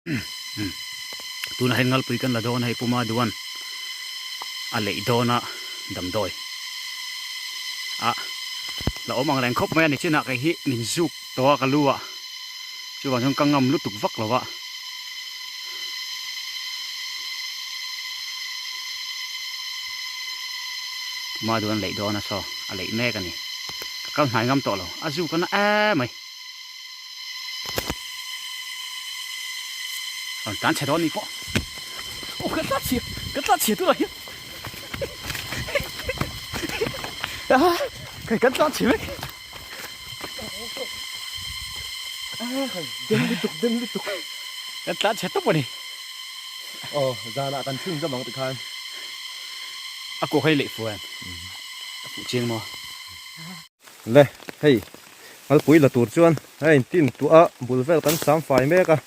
Tunah hian ngalpui kan la dawn a hei Puma Duan a leih dawn a damdawi a la awm ang reng khawp mai a ni chinah kei hi min zuk tawh a ka lu ah chuvang chuan ka ngam lutuk vak lo a. Puma Duan leih dawn a saw a leih mek a ni ka kal hnai ngam tawh lo a zuk a na emai. Rawn tlan chhe dawn ni pawh. Aw ka tla chhia, ka tla chhia tunah hian. Kai kan tlan chhe vek. Dem lutuk, dem lutuk. Kan tlan chhe tawp a ni. Aw, zanah kan chhun zawm ang tikhan. A kuak hei leh fuh em? A fuh chiang maw? Le, hei ngalpui la tur chuan a intin tuah a, bul vel kan sam fai mek a.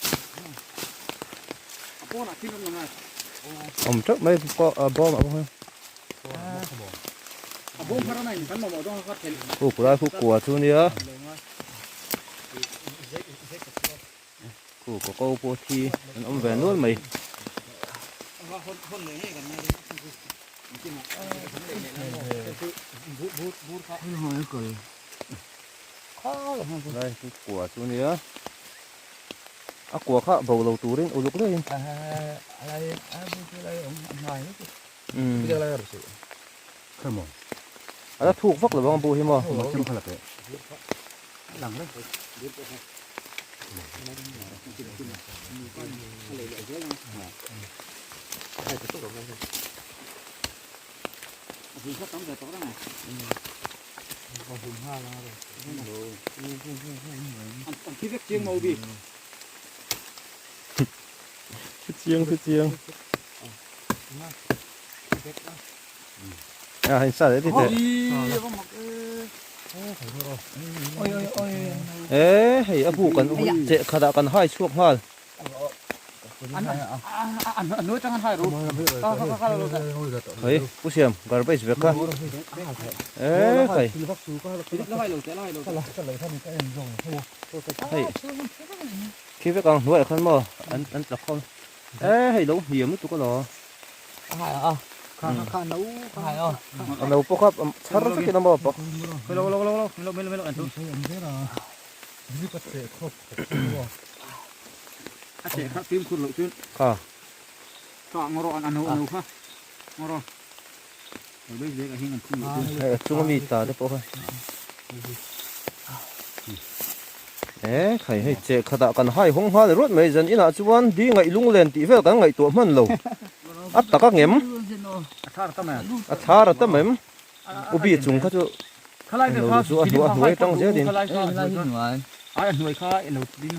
Awm teuh mai a bawm ah bawk hian. Khu kulai khu kua chu nia. Khu kaw ko pawh thi an awm ve nual mai. Lai chu kua chu nia a kua kha bo lo turin uluk deuhin a la thuk vak lo ang bu hi maw. Chiang chu chiang. À, hình sao đấy thì thế. Ê, hei a bu kan che khatah kan hai chhuak nghal. Hei, Pu Siam, garbage vek kha. Ê, khai. Hei, khi vek ang hnuaiah khan maw an an tla khawm. Ê, hei lo hniam lutuk alawm. A no pawh kha chhar vekin a maw bawk. Kha. Hei a chunga mi tla te pawh kha. E khai hei che khatah kan hai hawng nghal ruat mai zan inah chuan di ngaih lunglen tih vel kan ngaihtuah hman lo a tak a ngem a thar a tam em ubi chung kha chu englo chu a hnuai a hnuai atang zelin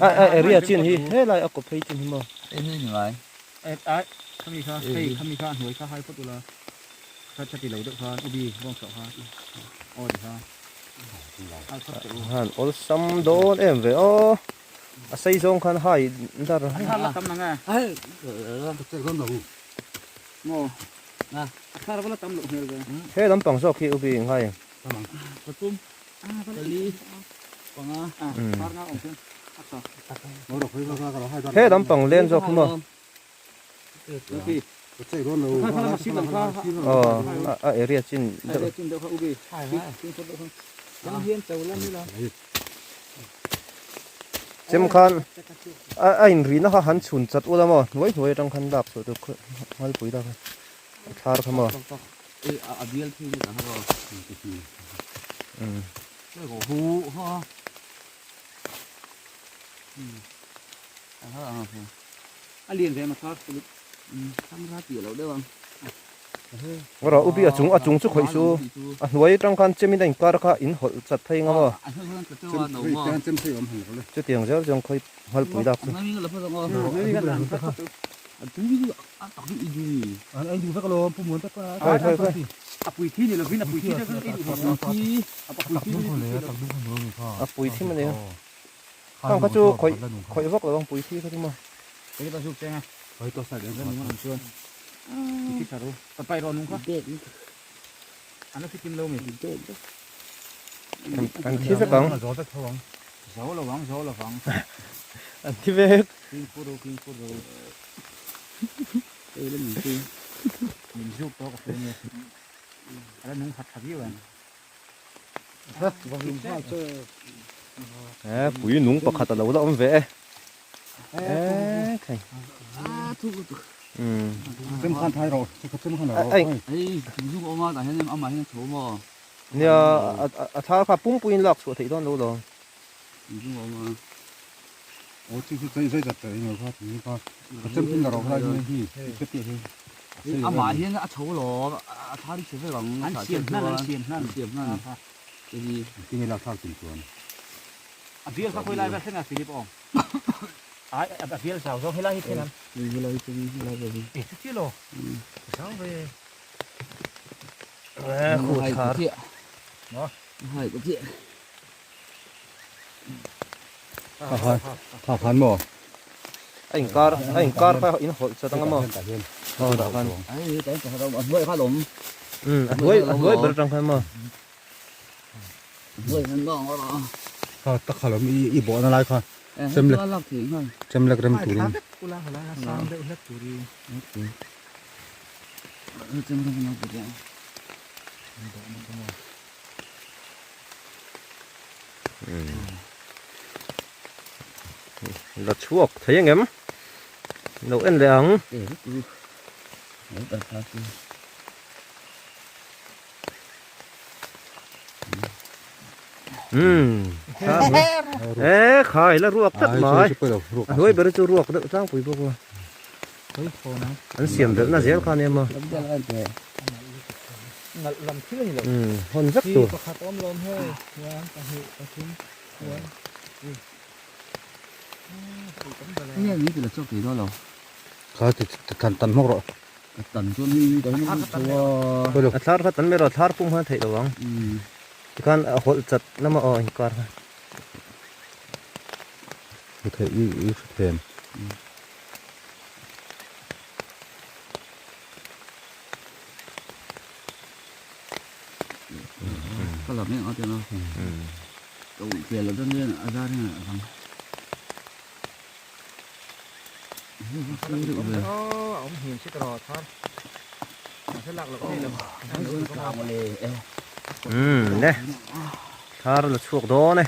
a a area chin hi helai a kawp phei chin hi maw. Han awlsam dawn em ve aw a sei zawng khan hai dar he lampang zawk hi ubi ngai he lampang len zawk hi maw. Aw a area chin deuh chem khan a a inrihna kha han chhun chat ula maw hnuai hnuai atang khan lak chhuah tur kha ngalpui lak a thar kha maw A lian ve ma thar kulit thang ra tih loh deuh ang. Ngawrah ubi a chung a chung chu khawih su a hnuai atang khan chemin a inkar kha in hawlh chat phei ngam a chutiang zel chuan khawi nghalpui lak chu. Khawi khawi khawi. A pui thi mani a. Khang kha chu khawih khawih vak lo ang pui thi kha chu maw. Kei ta zuk cheng a. Khawih to sa den nung ang chuan. Thi tha ru. Pa pai ro nung kha. Ana thi kim lo mi. An thi vek ang. Zo lo ang zo lo ang. An thi vek. He pui nung pakhat a lo la awm ve e. E khai. Um. Nia a thar kha pumpuiin lak chhuah theih dawn lo lo. A inkar a inkar kha in hawlh chat anga maw aw dah khan um a hnuai a hnuai ber atang khan maw La chhuak thei ang em? Lo en leh ang. Umm e khai la ruak tlat mai a hnuai ber chu ruak deuh tlangpui bawk a an siam belhna zel kha ania maw umm hawn vek tur. A thlar kha tan mai rawh thlar pum khan a theih lo ang tikhan a hawlh chat lama aw inkar kha. Umm le thar la chhuak dawn e.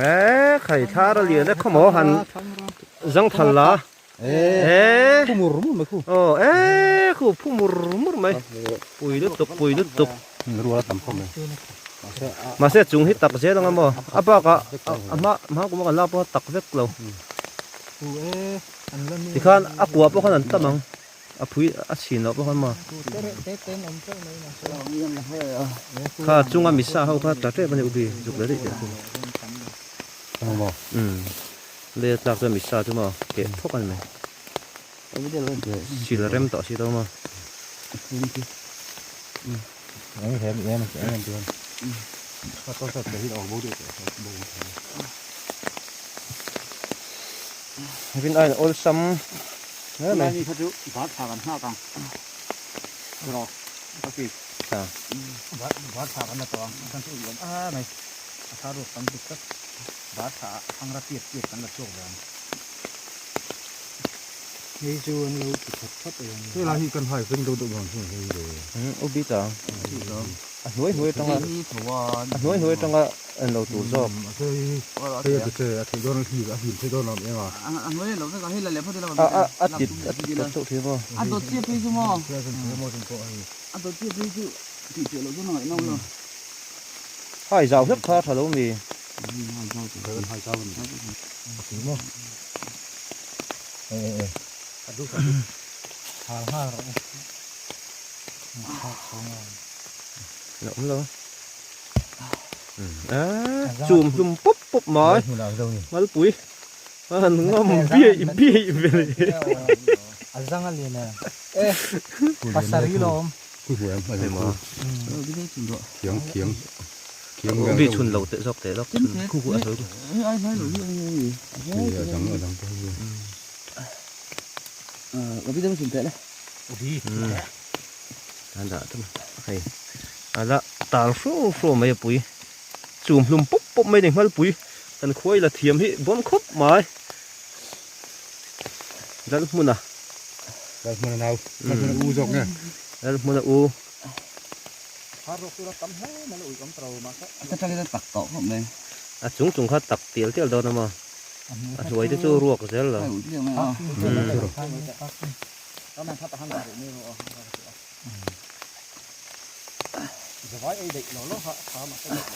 E khai thar a lian e khawmaw han zangthal la e aw e khu phu mur mur mai pui lutuk pui lutuk mahse chung hi tak zel anga maw a bakah a hma hma kum a kan lak pawh a tak vek lo tikhan a kua pawh khan an tam ang a phui a chhin loh pawh khan maw kha chunga misa ho kha tla tep a ni ubi zuk leh daih teh chu umm lei a tlak chuan misa chu maw keh thawk a ni mai sil rem tawh si to maw. Rin aiin awlsam hle mai. Hei chu an lo ti khat khat a ni. Helai hi kan hai veng deuh deuh dawn chu hei le. U bi ta. A hnuai hnuai atanga a hnuai hnuai atanga an lo tur zawk. Hei a ti che a theih dawn a hlim a hlim theih dawn lo em a. A a a tit a tit tawp deuh thei maw. Hai zau hlek kha a tha lo mi. Awm lo chum hlum pawp pawp mai Malpui a han ngam biaih biaih ve le a zang a lian e pasarih lawm Ubi chhun lo teh zawk teh lawk chhun khu khu a sawi chu. Ubi. An dah tam hei a la tal hru hru mai a pui. chum hlum pawp pawp mai a ni nghalpui kan khuai la thiam hi bawn khawp mai Lalhmuna Lalhmuna nau Lalhmuna u zawk nge Lalhmuna u A chung chung kha tak tial tial dawn a maw a hnuai te chu ruak zel lo.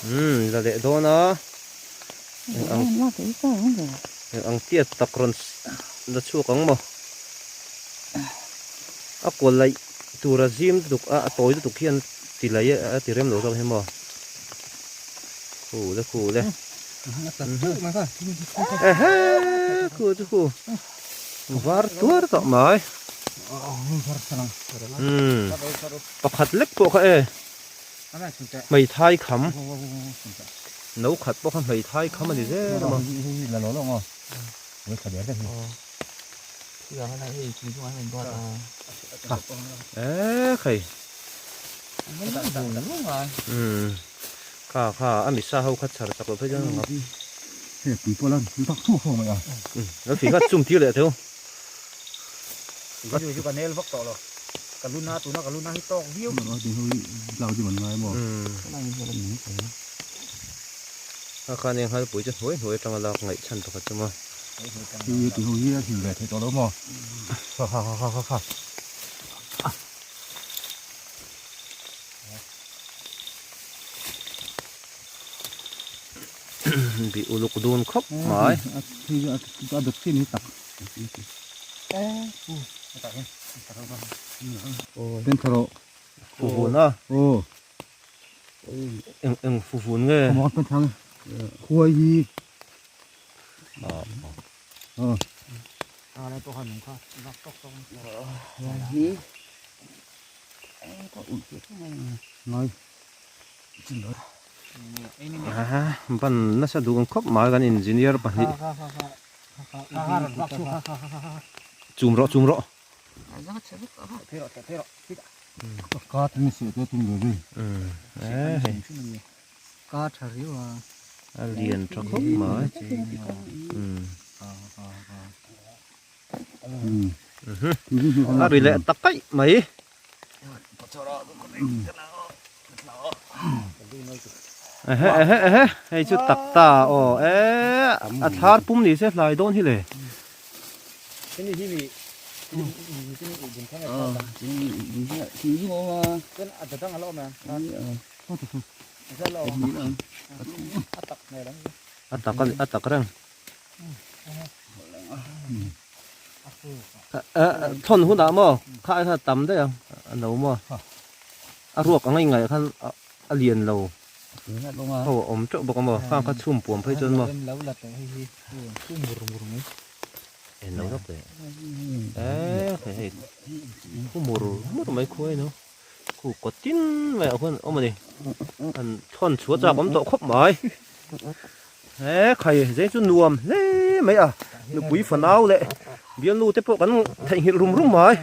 Umm la leh dawn a eng ang eng ang chiat tak rawn la chhuak ang maw a kawl laih tura zim lutuk a a tawi lutuk hian ti laih a ti rem lo zawk hi maw khu le khu le ehe khu chu khu. Var tuar tawh mai. Umm pakhat lek pawh kha e hmeithai kham no khat pawh kha hmeithai kham a ni zel a maw. Eee khai umm kha kha a misa ho kha chhar chak loh phei chuan a ngap. Hei pui pawh lan thil tak thuak ho mai a. Lo thih kha chum tir leh theu. Video chu ka nel vak tawh lo. Ka luna tuna ka luna hi tawk viau. Tlau chu man ngai maw. Kha khan eng halpui chu hnuai hnuai atanga lak ngaih chhan pakhat chu maw. Hei ti ho hi a hlim ve thei tawh lo maw. Kha kha kha kha kha. Bih uluk dun khawp mai. Fuvun a. Eng eng fuvun nge. Ban nasa duh ang khawp mai kan engineer pahnih chum rawh chum rawh a lian tha khawp mai a ri leh ta kaih mai. Ehe ehe ehe hei chu tak ta aw e a thlar pum ni se hlai dawn hi le. A tak a ni a tak reng. Thawn hunah maw kha ai khan a tam daih ang a no maw a ruak ang a ingaih khan a lian lo ho a awm teuh bawk a maw khang kha chhum puam phei chuan maw en lo lawk teh e hei hei khu mur mur mai khuai no khu kaw tin mai ah khuan awm a ni an thawn chhuah chak awm tawh khawp mai. He khai zeng chu nuam hle mai a, nupui fanau leh bialnu te pawh kan theihnghilh rum rum mai.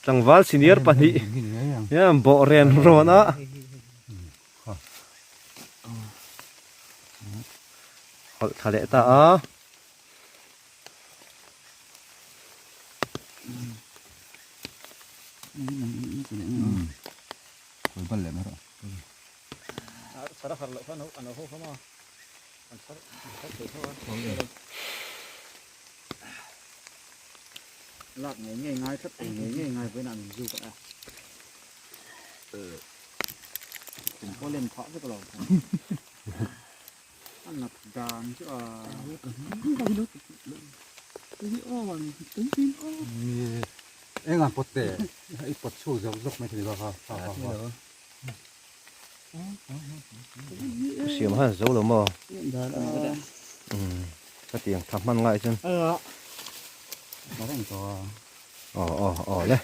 Tlangval senior pahnih hian bawh ren rawn a. Hawlh thla leh ta a. Eng ang pawt te i pawt chhuak zawk zawk mai thei ni bak a. Siam han zo lo maw? Ka tiang tha hman ngai chuan. Aw aw aw le.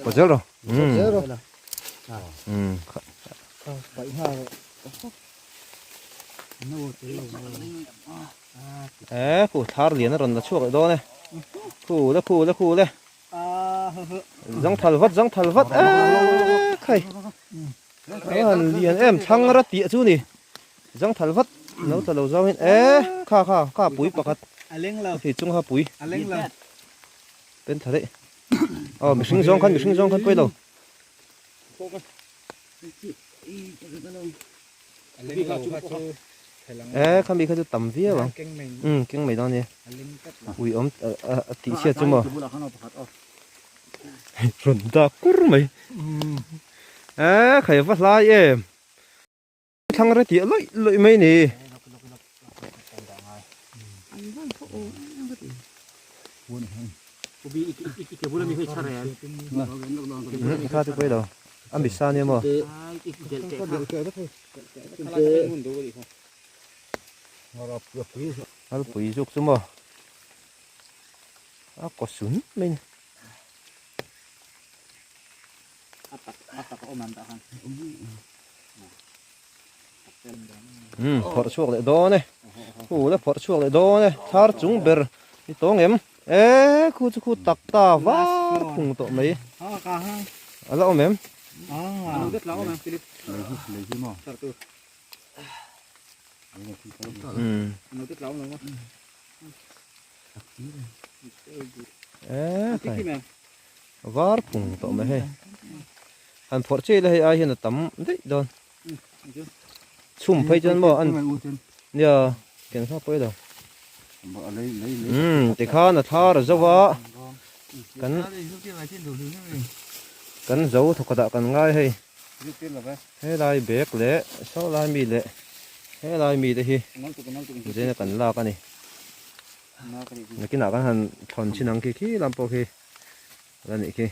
Pawt zel rawh. E khu thar lian a rawn la chhuak leh dawn e. Khu le khu le khu le. Zangthal vat zangthal vat eee khai. An lian em thlang ra tih chu ni. Zangthal vat lo tla lo zawngin ee kha kha kha pui pakhat. Hei chung kha pui. Pen tha daih. Aw mihring zawng khan mihring zawng khan pawi lo. Ee khami kha chu tam viau ang. Umm keng mai dawn nia. Ui awm a tih chhiat chu maw. Rawn dak kur mai. Ee khai va hlai em. Thlang re tih lawih lawih mai ni. Kha chu pawi lo. A misa ania maw? Ngalpui zuk chu maw? A kaw sun mai ni. Umm phawrh chhuak leh dawn e khu la phawrh chhuak leh dawn e thar chung ber ni tawng em e khu chu khu tak ta var phung tawh mai a la awm em umm e khai var phung tawh mai hei han phawrh chiah ila hei ai hian a tam daih dawn chhum phei chuan maw an nia ken kha pawi lo umm tikhan a thar a zo a kan kan zo thawkhat ah kan ngai hei helai bag leh saw lai mi leh helai mi te hi zena kan lak a ni nakinah kan han thawn chin ang khi khi lam pawh khi a la nih khi.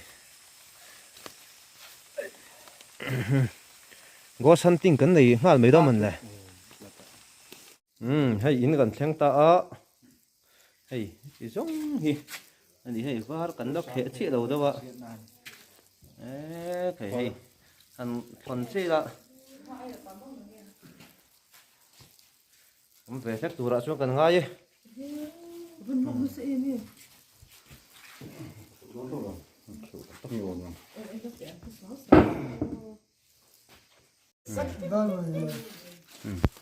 Ghost hunting kan nei nghal mai dawn le. Umm hei in kan thleng ta a hei chi zawng hi ani hei var kan la kheh chiah lo deuh a e khei hei han thawn chiah ila Awm ve hlek turah chuan kan ngai e.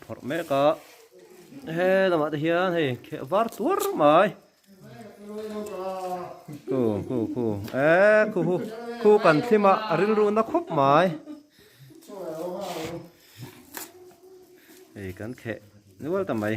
Phawrh mek a he lamah te hian hei kheh var tuar mai khu khu khu e khu hu khu kan thlim a a rilru na khawp mai. Hei kan kheh nual ta mai.